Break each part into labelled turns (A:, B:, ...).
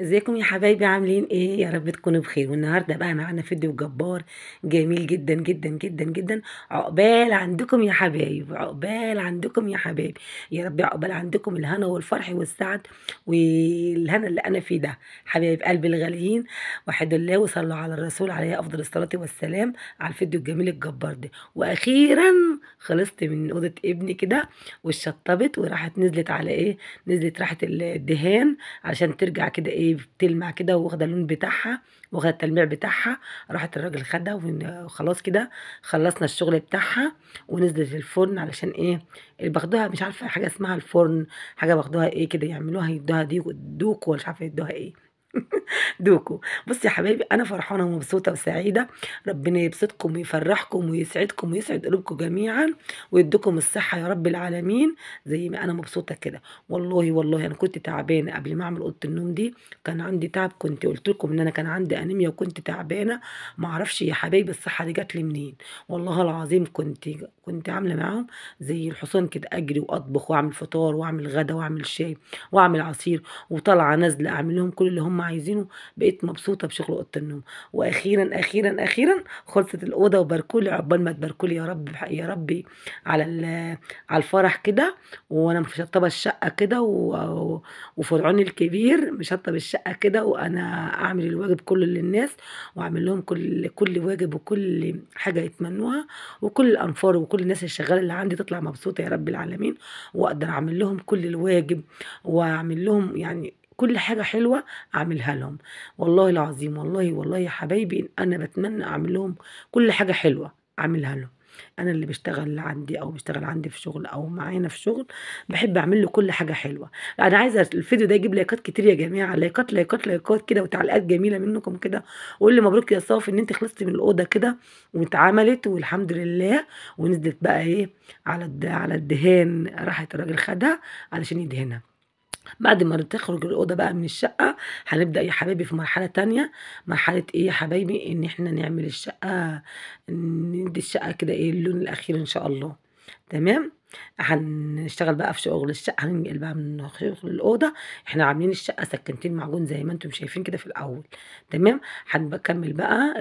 A: ازيكم يا حبايبي؟ عاملين ايه؟ يا رب تكونوا بخير. والنهارده بقى معانا فيديو جبار جميل جدا جدا جدا جدا. عقبال عندكم يا حبايب، عقبال عندكم يا حبايب، يا رب عقبال عندكم الهنا والفرح والسعد والهنا اللي انا فيه ده. حبايب قلبي الغاليين، وحدوا الله وصلوا على الرسول عليه افضل الصلاة والسلام على الفيديو الجميل الجبار ده. واخيرا خلصت من اوضة ابني كده واتشطبت وراحت نزلت على ايه، نزلت راحت الدهان عشان ترجع كده ايه بتلمع كده واخده اللون بتاعها واخده التلميع بتاعها. راحت الراجل خدها وخلاص كده خلصنا الشغل بتاعها ونزلت الفرن علشان ايه اللي باخدوها، مش عارفه حاجة اسمها الفرن، حاجة باخدوها ايه كده يعملوها يدوها دي دوكو ولا مش عارفه يدوها ايه دوكو. بصي يا حبايبي، انا فرحانة ومبسوطة وسعيدة. ربنا يبسطكم ويفرحكم ويسعدكم ويسعد قلوبكم جميعا ويديكم الصحة يا رب العالمين زي ما انا مبسوطة كده. والله والله انا كنت تعبانة قبل ما اعمل اوضة النوم دي، كان عندي تعب، كنت قلت لكم ان انا كان عندي انيميا وكنت تعبانة. ما اعرفش يا حبايبي الصحة دي جت لي منين، والله العظيم كنت عامله معاهم زي الحصان كده، اجري واطبخ واعمل فطار واعمل غدا واعمل شاي واعمل عصير وطالعه نازله اعمل لهم كل اللي هم عايزينه. بقيت مبسوطة بشغل اوضة النوم. واخيرا اخيرا اخيرا خلصت الاوضة، وباركولي عقبال ما تباركولي يا رب يا ربي على الفرح كده. وانا مشطبه الشقة كده وفرعوني الكبير مشطب الشقة كده، وانا اعمل الواجب كله للناس واعمل لهم كل واجب وكل حاجة يتمنوها، وكل الانفار وكل الناس الشغاله اللي عندي تطلع مبسوطة يا رب العالمين، واقدر اعمل لهم كل الواجب واعمل لهم يعني كل حاجة حلوة أعملها لهم. والله العظيم والله والله يا حبايبي أنا بتمنى أعمل لهم كل حاجة حلوة أعملها لهم. أنا اللي بشتغل عندي أو بيشتغل عندي في شغل أو معانا في شغل بحب أعمل له كل حاجة حلوة. أنا عايزة الفيديو ده يجيب لايكات كتير يا جماعة، لايكات لايكات لايكات كده وتعليقات جميلة منكم كده، وقول لي مبروك يا صافي إن أنت خلصتي من الأوضة كده واتعملت والحمد لله، ونزلت بقى إيه على الدهان، راحت الراجل خدها علشان يدهنها. بعد ما تخرج الأوضة بقى من الشقة هنبدأ يا حبايبي في مرحلة تانية. مرحلة ايه يا حبايبي؟ ان احنا نعمل الشقة، ندي الشقة كده ايه اللون الأخير ان شاء الله. تمام، هنشتغل بقى في شغل الشقة، هننقل بقى من شغل الأوضة. احنا عاملين الشقة سكنتين معجون زي ما انتم شايفين كده في الأول. تمام، هنكمل بقى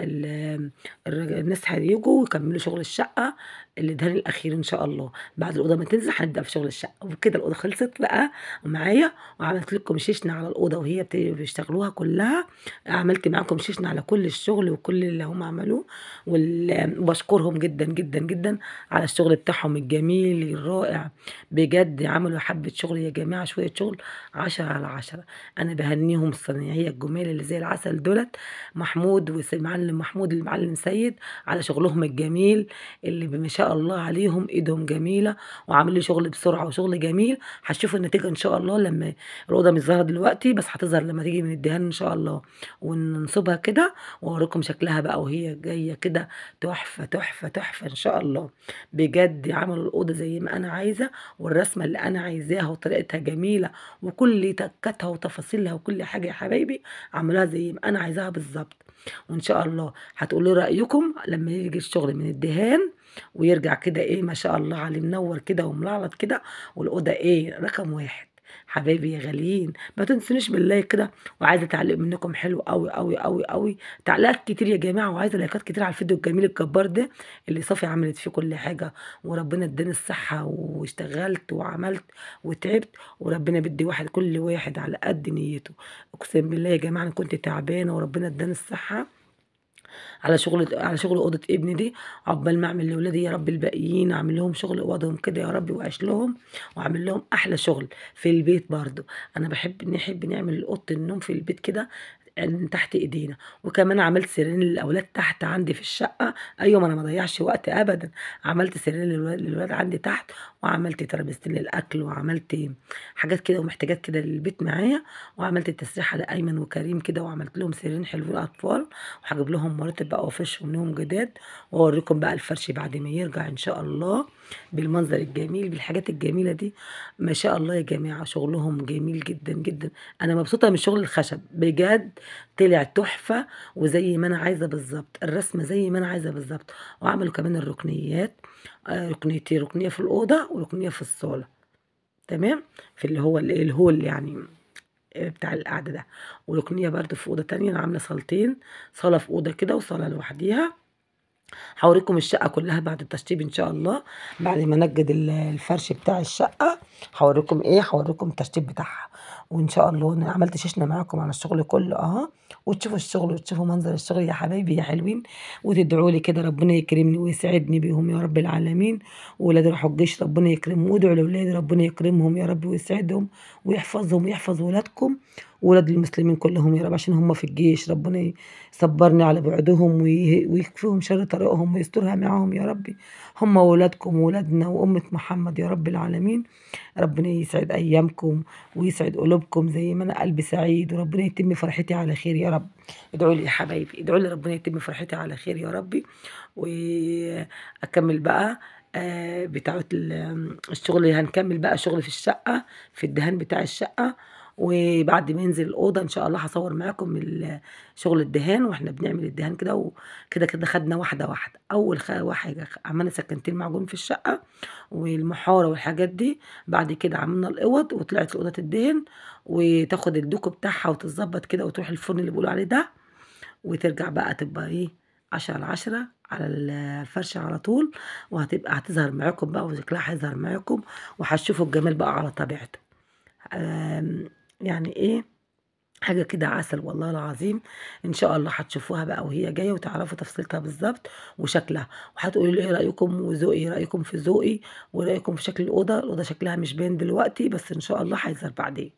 A: الناس هيجوا ويكملوا شغل الشقة الدهان الأخير إن شاء الله. بعد الأوضة ما تنزل هنبدأ في شغل الشقة. وكده الأوضة خلصت بقى معايا، وعملت لكم شيشنا على الأوضة وهي بيشتغلوها كلها. عملت معاكم شيشنا على كل الشغل وكل اللي هم عملوه، وبشكرهم جدا جدا جدا على الشغل بتاعهم الجميل الرائع بجد. عملوا حبة شغل يا جماعة، شوية شغل 10 على 10. أنا بهنيهم الصنايعية الجمال اللي زي العسل دولت، محمود والمعلم محمود المعلم سيد، على شغلهم الجميل اللي ما شاء الله عليهم، ايدهم جميلة وعاملين شغل بسرعة وشغل جميل. هتشوفوا النتيجة ان شاء الله لما الأوضة مش ظاهرة دلوقتي، بس هتظهر لما تيجي من الدهان ان شاء الله، وننصبها كده واوريكم شكلها بقى وهي جاية كده تحفة تحفة تحفة ان شاء الله. بجد عملوا الأوضة زي ما انا عايزة، والرسمة اللي انا عايزاها وطريقتها جميلة، وكل تكاتها وتفاصيلها وكل حاجة يا حبايبي عملوها زي ما انا عايزاها بالظبط. وان شاء الله هتقولوا رأيكم لما يجي الشغل من الدهان ويرجع كده ايه ما شاء الله عليه، منور كده وملعلط كده، والأوضة ايه رقم 1. حبايبي يا غاليين، ما تنسونيش بالله كده، وعايزه تعليق منكم حلو قوي قوي قوي قوي، تعليقات كتير يا جماعة، وعايزه لايكات كتير على الفيديو الجميل الجبار ده اللي صافي عملت فيه كل حاجة، وربنا اداني الصحة واشتغلت وعملت وتعبت، وربنا بدي واحد كل واحد على قد نيته. اقسم بالله يا جماعة انا كنت تعبانة وربنا اداني الصحة على شغل اوضة ابني دي، عقبال ما اعمل لاولادي يا رب الباقيين، اعمل لهم شغل اوضهم كده يا رب واعيش لهم واعمل لهم احلى شغل في البيت. برضو انا نحب نعمل اوضة النوم في البيت كده تحت ايدينا. وكمان عملت سريرين للاولاد تحت عندي في الشقة، ايوه ما انا ما ضيعش وقت ابدا، عملت سريرين للولاد عندي تحت، وعملت ترابيزتين للاكل، وعملت حاجات كده ومحتاجات كده للبيت معايا، وعملت التسريحه لايمن وكريم كده، وعملت لهم سريرين حلوين اطفال، وهجيب لهم مراتب بقى وفرشهم لهم جداد، واوريكم بقى الفرش بعد ما يرجع ان شاء الله بالمنظر الجميل بالحاجات الجميلة دي. ما شاء الله يا جماعة شغلهم جميل جدا جدا، انا مبسوطة من شغل الخشب بجد، طلع تحفة وزي ما انا عايزه بالظبط، الرسمة زي ما انا عايزه بالظبط. وعملوا كمان الركنيات، ركنيتين، ركنيه في الاوضة وركنيه في الصاله، تمام، في اللي هو الهول يعني. بتاع القعدة ده، وركنيه برده في اوضة تانية. انا عامله صالتين، صاله في اوضة كده وصاله لوحديها. هوريكم الشقة كلها بعد التشطيب ان شاء الله، بعد ما نجد الفرش بتاع الشقة هوريكم ايه، هوريكم التشطيب بتاعها. وان شاء الله انا عملت شيشنا معاكم على الشغل كله اهو، وتشوفوا الشغل وتشوفوا منظر الشغل يا حبايبي يا حلوين، وتدعوا لي كده ربنا يكرمني ويسعدني بيهم يا رب العالمين. ولادي راحوا الجيش ربنا يكرمهم، وادعوا لاولادي ربنا يكرمهم يا رب ويسعدهم ويحفظهم ويحفظ ولادكم وولاد المسلمين كلهم يا رب، عشان هم في الجيش. ربنا يصبرني على بعدهم ويكفيهم شر طريقهم ويسترها معاهم يا ربي، هم وولادكم وولادنا وأمة محمد يا رب العالمين. ربنا يسعد أيامكم ويسعد قلوبكم زي ما أنا قلبي سعيد، وربنا يتم فرحتي على خير يا رب. ادعوا لي يا حبايبي، ادعوا لي ربنا يتم فرحتي على خير يا ربي. وأكمل بقى بتاعة الشغل، هنكمل بقى شغل في الشقة، في الدهان بتاع الشقة. وبعد ما ينزل الأوضة إن شاء الله هصور معاكم شغل الدهان واحنا بنعمل الدهان كده وكده كده. خدنا واحدة واحدة، أول حاجة عملنا سكنتين معجون في الشقة والمحارة والحاجات دي، بعد كده عملنا الأوض وطلعت الأوضة تدهن وتاخد الدوكو بتاعها وتتظبط كده وتروح الفرن اللي بيقولوا عليه ده، وترجع بقى تبقى ايه 10 على 10 على الفرشة على طول، وهتبقى هتظهر معاكم بقى وشكلها هيظهر معاكم، وهتشوفوا الجمال بقى على طبيعته. يعني ايه حاجة كده عسل والله العظيم. ان شاء الله هتشوفوها بقى وهي جاية وتعرفوا تفصيلتها بالظبط وشكلها، وهتقولوا لي ايه رأيكم وذوقي، رأيكم في ذوقي ورأيكم في شكل الأوضة. الأوضة شكلها مش باين دلوقتي، بس ان شاء الله هيظهر بعدين.